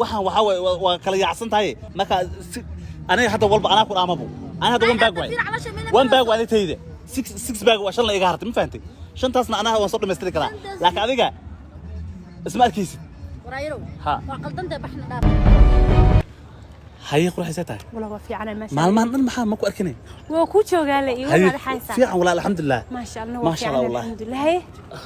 Waxaan waxaa waaye waa kala yaacsan tahay. Marka aniga hadda walba anaa ku dhaamabo. Aniga hadda one bag waay. One bag waa tayda. Six bag waa shan la iga hartay, ma fahantay? Shantaasna anaga waan soo dhammaystiri karaa. Laakiin adiga isma arkaysid. Waraayarow. Ha. Waa qaldantay, baxna dhaaf. Haye, qurxaysay tahay. Wala waa fiicanay, maasha. Maalmahan dhan maxaa ma ku arkinay? Waa ku joogaa la iyo Haye, wada xaysa. Fiican walaa, alxamdulilah. Maasha Allah, waa Maasha Allah, fiican. wallahi. Alxamdulilah. Haye.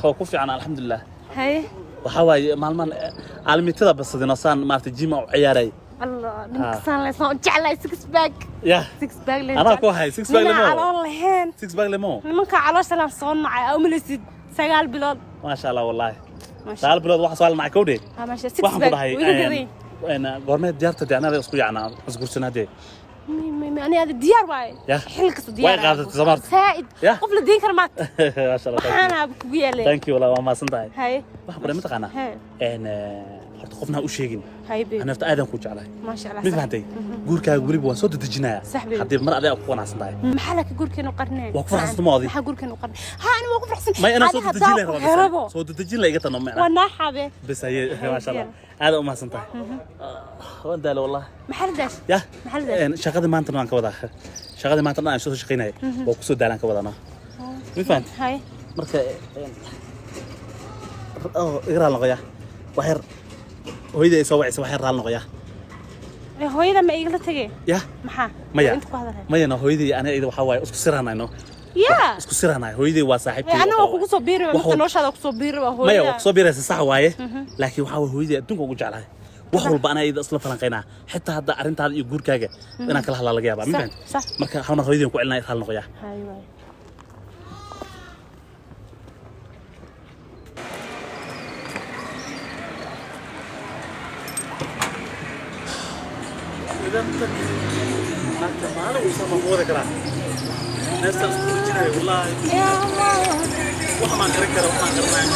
Waa ku fiican, alxamdulilah. Haye. Waxaa waaye maalmahan caalamitada basadino saan maaragtay gym u ciyaaray. Allah, ninka saan leesaan u jeclahay six pack. Yah. Six pack leen. Anaa ku hay, six pack lemo. Calool lahayn. Six pack lemo. Nimanka caloosha laan soo nacay, aa umalaysid 9 bilood. Maasha Allah, wallahi. Maasha. 9 bilood waxa soo nacay kowdhe. Ha, maasha, six Waxaan ku pack. dhahay Wuu iga gaday. Goormee diyaarta dee anada isku yacnaa isguursanaa dee? Ani ada diyaar waaye. Yah. Xil kasta diyaar. Way qaadatay soo maarta. Saa'id. Yah. Qof la diin kara maata. Maasha Allah, thank you. Waxaana kugu yaalay. Thank you, wallahi waa mahadsan tahay. Haye. Waxaan ku dhahay mataqaanaa? Haye. Horta qofna ha u sheegin. Haye baby. Ani horta aadan ku jeclahay. Maasha Allah. Mid Sax. fahantay? Guurkaaga weliba waan soo dedejinayaa. Sax baby. Haddii mar adiga ku qanacsan tahay. Maxaa laka guurkeenu qarnee? Waa ku faraxsan ma odi? Maxaa guurkeenu qarnee? Ha, ani waa ku faraxsan. May inaan soo Adi dedejin haddaa lahayn ku rabaa bas. herabo. Soo dedejin la iga tano macnaa. Waa naaxabe. Bas haye, maasha Allah. Aad u mahadsan tahay. Waan daalo wallahi. Maxaa la daash? Yah. Maxaa la daash? Shaqadii maanta waan ka wadaa. Shaqadii maanta dhan aan soo shaqaynayay. Waa ku soo daalaan ka wadanaa. Ma fahantay? Haye. Marka oh, iga raal noqoya. Wax yar hooyadii ay soo wacaysa, wax yar raal noqoya. Ee, hooyada ma igala tegay? Yah. Maxaa? Maya. Inta ku hadalay. Mayana hooyadii aniga iyada waxaa waaye isku siraanayno. Yaa. Isku siraanahay. Hooyadii waa saaxiibtay. Ee, aniga waa kugu soo biiri, Wax marka noloshaada ku soo biiri waa hooyada. Maya, waa kusoo biiraysa, sax waaye. Laakiin waxaa waaye hooyadii adduunka ugu jeclahay. Wax walba anaa iyada isla falanqaynaa. Xitaa hadda arrintaada iyo guurkaaga inaan kala hadlaa laga yaabaa. Ma Sax, fahantay? Sax. Marka hal mar hooyadii ku celinaya, raal noqoya. Haye waaye. Idan tag naagta maalin uusan ma wada karaa. Neeftaan isku dejinayo wallaahi. Wax maan garan kara, wax maan garanaya.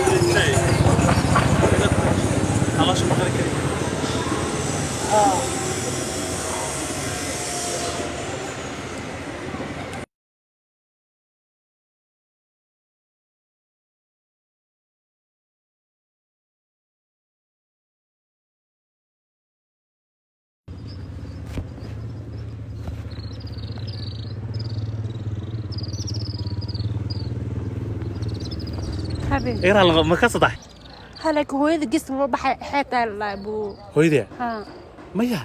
Dejinayo. Caloosha ma qarin kari. Habe. Iga raal noqo, ma ka sadax? Ha, laakiin hooyada gees loo baxay xeetaa la buu. Hooyadii? Ha. Maya.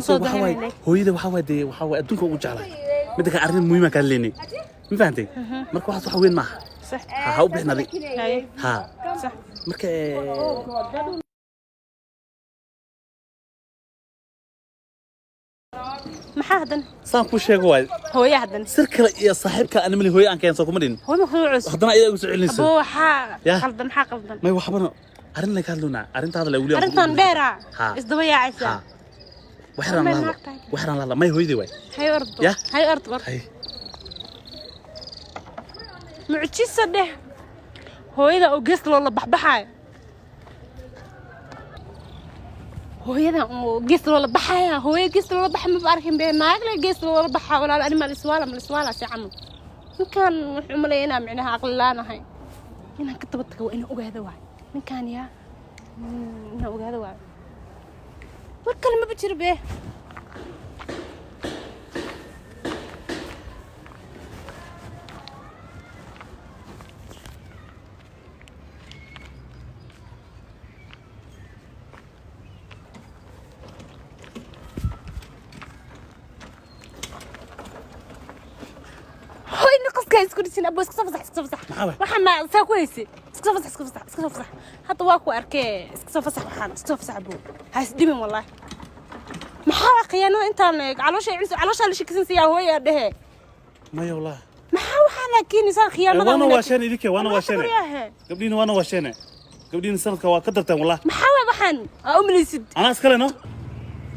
Soo Waxaa waaye daahirnay. hooyada waxaa waaye dee waxaa waaye adduunka ugu jeclahay. Midda kale arrin muhiim aan kaa leynay. Ma fahantay? Marka waxaas wax weyn maaha. Sax. Ha, ha u bixin adig. Haye. Ha. Sax. Marka Maxaa hadan? Saan kuu sheego waaye. Hooya hadan. Sir kale iyo saaxiibka animali hooyo aan keenso kuma dhin. Hooyo ma kugu cusub. Haddana ayadaa igu soo celinayso. Aboo, waxaa Yah. qaldan? Maxaa qaldan? May, waxbana arrin la ka hadloonaa arrintaada la weli aan Arrintan dheera. Ha. Isdaba yaacaysa. Ha, wax yaraan May la hadlo. naag tahay. Wax yaraan la hadlo. May, hooyadii waay. Hay ordo. Yah. Hay ordo war. Hay. Mucjisa dheh. Hooyada oo gees loola baxbaxaayo. Hooyada oo gees loola baxaya, hooyo gees loola baxa maba arkin bee. Naag le gees loola baxa walaal, ani ma liswaala, ma liswaala si camal. Ninkan wuxuu umaleeya inaan micnaha aqli laanahay. Inaan ka daba tago waa inaan ogaada waay. Ninkan yaa inaan ogaada waay. War kale maba jiro bee. Hoy, naqaska isku dhisin abo, iska soo fasax, iska soo fasax. Maxaa waay? Waxaan ma saa ku haysay? Iska soo fasax, iska fasax, iska soo fasax. Hadda waa ku arkee, iska soo fasax waxaan, iska soo fasax abo. Ha is dhimin wallaahi. Maxaa waa khiyaanada intaan leeg? Caloosha caloosha la shakisan siyaa hooyaa dhehe. Maya wallahi. Maxaa waxaa laakiin isaan khiyaanada? Waana waasheen idinke, waana waasheene. Waasheene. Gabdhiina waana waasheene. Gabdhiina sanadka waa ka darteen wallahi. Maxaa waay waxaan aa u malaysid? Anaa iskale no.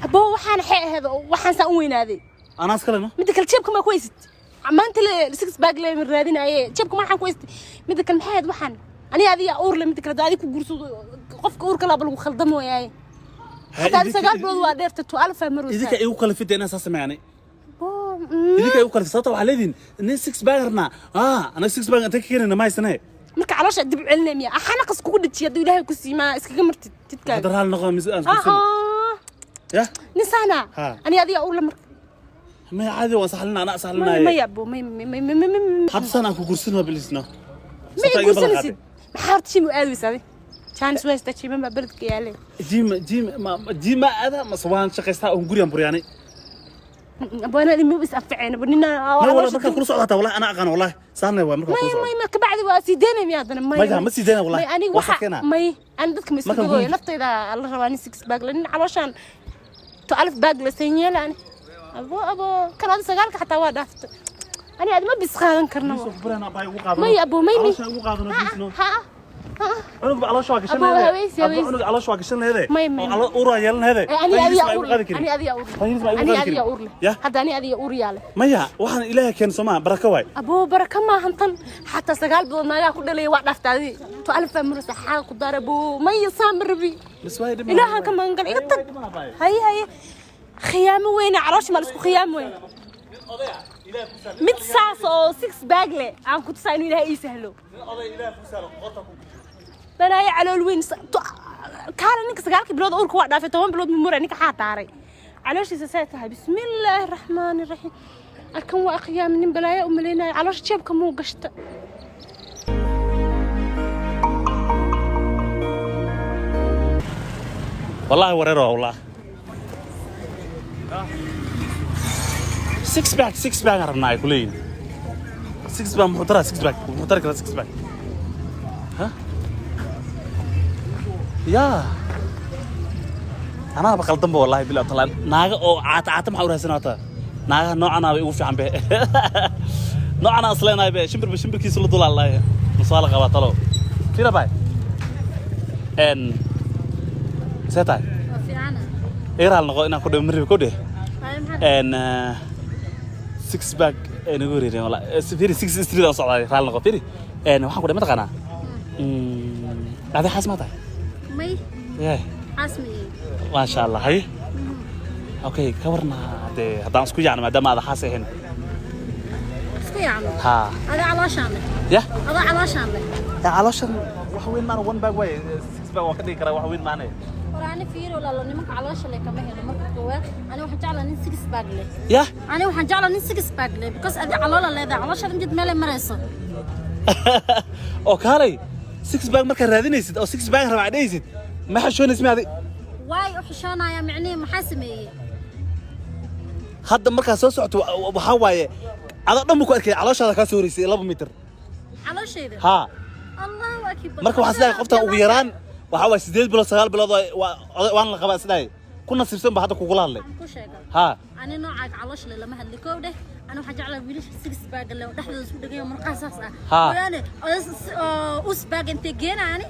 Abo, waxaan xee ahayd oo waxaan saan u weynaaday. Anaa iskale no. Midda kale jeebka maa ku haysid? Maanta le six pack le raadinaye, jeebka maxaan ku haystay? Midda kale maxay ahayd waxaan? Aniga adiga uur le, midda kale hadda adiga ku guursado, qofka uurka laaba lagu khaldamooyaaye. Hataa adi 9 bilood waa dheerta tu alfa marowsaa. Idinka igu kalifida inaan saa sameeyanay. Idinka igu kalifay, sababta waxaa leedihin nin six pack rabnaa. Ah, anaga six pack inta ka keenayna ma haysane. Marka caloosha dib u celinaya miya xanaqas kugu dhajiya hadduu Ilaahay ku siimaa iskaga martid jidkaaga. Hadda raali noqo mise aan isku Ah, ya. Nisaana. Ha. Ani adiga uur la marka. Maya, caadi waan saxlina, anaa maya. Saxlinaaye. Maya abo, may may may may may may. Hadda saan aan ku guursan waa bilisno. Ma i guursanaysid? Maxaa horta gym u aadi weysa adi? Chance waa haystaa, gym baa beledka yaale. Gym, gym ma gym ma aada mase waan shaqaystaa oon gurigan buryaanay. Abo, anaa ma is anfaceen abo nina. Ma wala markaan kula socdaa wallahi anaa aqaan, wallahi saanay waay markaan may kula socdo. May, ma kabacdi waa sii deynay miya haddana? May. Maya, ma sii deynay wallahi. May, aniga Waa waxa sakeenaa. May, ani dadka ma iska Markaan gogoyo. guriga- Naftayda la rabaa nin six pack la, nin calooshaan 12 pack la san yeela. Ani abo, abo kan adi sagaalka xataa waa dhaafta. Ani adi ma bis qaadan karna. May abo, may may. Caloosha ugu qaadano bilisno. Ha. Cunug caloosha waa gashan Abo, leede. haweysi, Abo, haweysi. cunug caloosha waa gashan leede. May, may. Oo uraa yeelan leede. Ani adiga uur leh, ani adiga uur Tan yariis ma leh, igu ani qaadi adiga karin. uur leh. Ya? Hadda ani adiga uur yaale. Maya, waxaan Ilaahay keen soomaa, baraka waay. Abo, baraka maahan tan. Xataa 9 bilood naagaa ku dhalaya waa dhaafta adi. 12 baa marasa xaal ku dar abo. Maya, saama rabi. Bas waay dhib. Ilaahan ka magan gal, iga tag. Haye haye, khiyaamo weyne, caloosha ma la isku khiyaamo weyn. Mid saas oo six pack leh aan ku tusaa inuu Ilaahay ii sahlo. Balaayo calool weyn kaala. Ninka 9-kii bilood uurka waa dhaafay, 10 bilood mumura. Ninka xaa taaray calooshiisa say tahay? Bismillaahi raxmaani raxiim. Arkan waa khiyaam nin balaayo u malaynayo. Caloosha jeebka muu gashta? Wallahi wareer waa wallah. Six pack, six pack aan rabnaa ay ku leeyihin. Six pack muxuu taraa? Six pack muxuu tari karaa? Six pack ha ya anaaba qaldanba wallahi bilaa talaan. Naaga oo caata caata maxaa u raadsanaa taa? Naagaha noocanaa bay ugu fiican be, noocanaa isleenahay be. Shimbirba shimbirkiisa la dulaalay masoo la qabaa talo fira bay en see tahay. Waa fiicana. Iga raali noqo inaan ku dhibo maribi ku dheh. Haye, maxaa? En six pack ay nagu wareereen wala. Firi, six street aan socdaa, raali noqo. Firi, en waxaan ku dhihi, ma taqaanaa adi xaas ma tahay? May. Yeah. Xaas ma ihi. Maasha Allah. Haye, okay, ka warna dee haddaan isku yaacno maadaama aada xaas ahayn? Isku yaacno? Ha. Adaa calooshaan leh. Ya. Adaa calooshaan leh. Ya, calooshan wax weyn maana, one pack waay, six pack waan ka dhigi karaa, wax weyn maana. War ani fiiri walaalo, nimanka caloosha leh kama helo marka koowaad. Ani waxaan jeclaa nin six pack leh. Ya. Ani waxaan jeclaa nin six pack leh because adi caloola leedahay, calooshaada mid meel ay marayso. Oo kaalay, six pack markaad raadinaysid oo six pack rabaa dhehaysid, ma xishoonaysid mi adi? Waay u xishoonaya micnihii maxaa sameeyey? Hadda markaad soo socoto waxaa waaye adoo dhan buu ku arkay, calooshaada kaa soo horeysay 2 mitir. Calooshayda? Haa. Allahu akbar. Marka waxaa isleeyahay qoftan ugu yaraan waxaa waaye 8 bilood, 9 bilood waan la qabaa isleeyahay, ku nasiibsan ba hadda kugula hadlay. Waxaan ku sheega. Haa. Ani noocaaga caloosha leh lama hadli koow dheh. Ani waxaan jeclaa wiilasha six pack leh oo dhexdooda isku dhegay oo murqaha saas ah. Ha. Mooyaane us pack intee geena ani?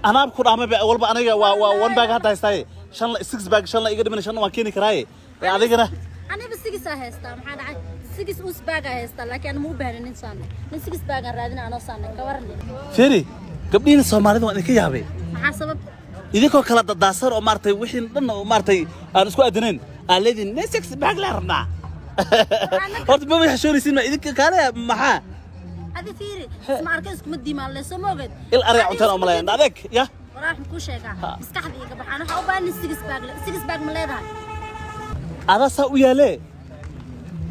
Anaab ku dhaamay walba aniga waa one pack hadda haystaaye, shan six pack shan la iga dhiman, shan waan keeni karaaye. Ee adigana? Aniba six aa haystaa, maxaa dhacay? Six us pack aa haystaa, laakiin ani ma u baahnin nin saane. Nin six pack aan raadina anoo saane ka warne. Feri, gabdhihiina Soomaalida waan idinka yaabay. Maxaa sabab? Idinkoo kala dadaasan oo maaragtay wixii dhan oo maaragtay aan isku aadanayn aan leediin nin six pack laa rabnaa. Horta ma way xishoonaysiin ma idinka kaale maxaa? Adi fiiri, isma arkay, iskuma diimaan le, soo ma ogeed? Il aray cuntaan oo malayan adeeg ya. Waraa waxaan kuu sheegaa, maskaxda iga baxaan, waxaa u baahan nin six pack leh. Six pack ma leedahay? Adaa saa u yaalee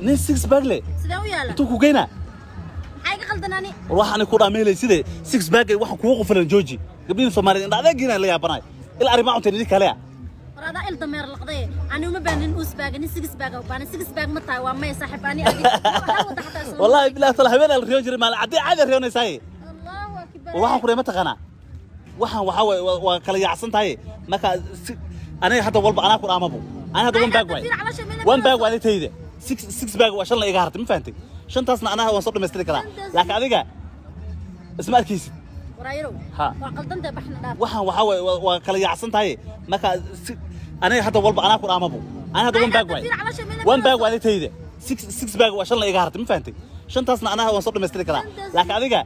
nin six pack le. Sidee u yaala? Intuu ku geynaa? Maxaa iga qaldan ani? War waxaan ku dhaameelay side six pack waxaan kugu qufilan jooji. Gabdhihiina Soomaaliyeed indha adeegiina la yaabanaay. Il ari ma cunteen idinka kale ah. War adaa il dameer laqday. Ani uma baahan nin us pack, nin six pack u baahan. Six pack ma tahay? Waa maya saaxiib, ani adi hal wada xataa isla. Wallahi billahi taala habeen aan riyoon jiray, maalin caddii caadi riyoonaysaa. Allahu akbar. War waxaan ku ma taqaanaa waxaan waxaa waaye waa kala yaacsan tahay. Marka aniga hadda walba anaa ku dhaamabo. Ani hadda one pack waay, one pack waa tayda, six pack waa shan la iga hartay, ma fahantay? Shantaasna anaha waan soo dhammaystiri karaa, laakiin adiga isma arkaysid. Waraayarow. Ha. Waa qaldantay, baxna dhaaf. Waxaan waxaa waaye waa kala yaacsan tahay. Marka aniga hadda walba anaa ku dhaamabo. Ani hadda one pack waay, one pack waa tayda, six pack waa shan la iga hartay, ma fahantay? Shantaasna anaha waan soo dhammaystiri karaa, laakiin adiga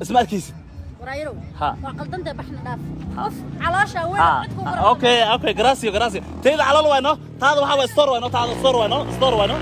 isma arkaysid. Waraayarow. Ha. Waa qaldantay, baxna dhaaf. Qof caloosha weyn cid ku Okay, okay, gracias, gracias. Tayda calool waay no, taada waxaa waay store waay no, taada store waay no, store waay no.